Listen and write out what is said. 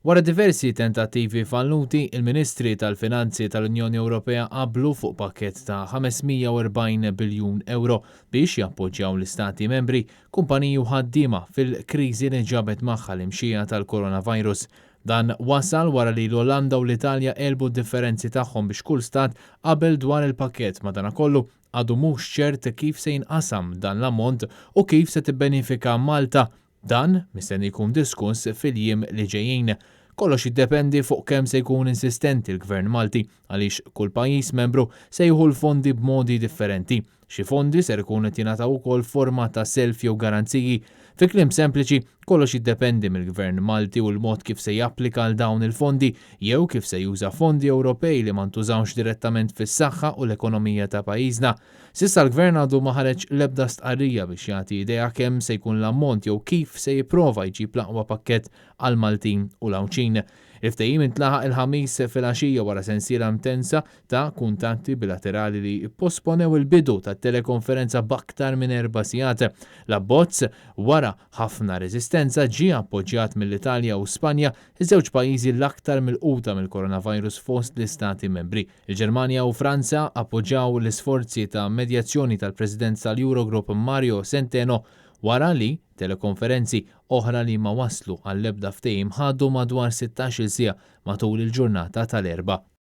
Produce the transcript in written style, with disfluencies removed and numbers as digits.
Wara diversi tentattivi falluti, il-Ministri tal-Finanzi tal-Unjoni Ewropea qablu fuq pakkett ta' 540 biljun ewro biex jappoġġjaw l-istati membri, kumpaniji u ħaddiema fil-kriżi li ġabet magħha l-imxija tal-coronavirus. Dan wasal wara li l-Olanda u l-Italja għelbu d-differenzi tagħhom biex kull stat qabel dwar il-pakkett. Madanakollu, għadu mhux ċert kif se jinqasam dan l-ammont u kif se tibbenifika Malta. Dan mistenni jkun diskuss fil-jiem li ġejjin. Kollox jiddependi fuq kemm se jkun insistenti l-Gvern Malti għaliex kull pajjiż membru se jieħu l-fondi b'modi differenti. Xi fondi ser ikunu qed jingħataw ukoll forma ta' self jew garanziji. Fi kliem sempliċi, kollox jiddependi mill-Gvern Malti u l-mod kif se japplika għal dawn il-fondi jew kif se juża fondi Ewropej li ma ntużawx direttament fis-saħħa u l-ekonomija ta' pajjiżna. S'issa l-Gvern għadu ma ħareġ l-ebda stqarrija biex jagħti idea kemm se jkun l-ammont jew kif se jipprova jġib l-aqwa pakkett għall-Maltin u l-Għawdxin. Il-ftehim intlaħaq il-Ħamis filgħaxija wara sensiela intensa ta' kuntatti bilaterali li pposponew il-bidu tat-telekonferenza b'aktar minn 4 sigħat. L-abbozz, wara ħafna reżistenza, ġie appoġġjat mill-Italja u Spanja, iż-żewġ pajjiżi l-aktar milquta mill-coronavirus fost l-istati membri. Il-Ġermanja u Franza appoġġjaw l-isforzi ta' medjazzjoni tal-President tal-Eurogroup Mario Centeno wara li telekonferenzi oħra li ma waslu għall-ebda ftehim ħadu madwar 16-il siegħa matul il-ġurnata tal-Erbgħa.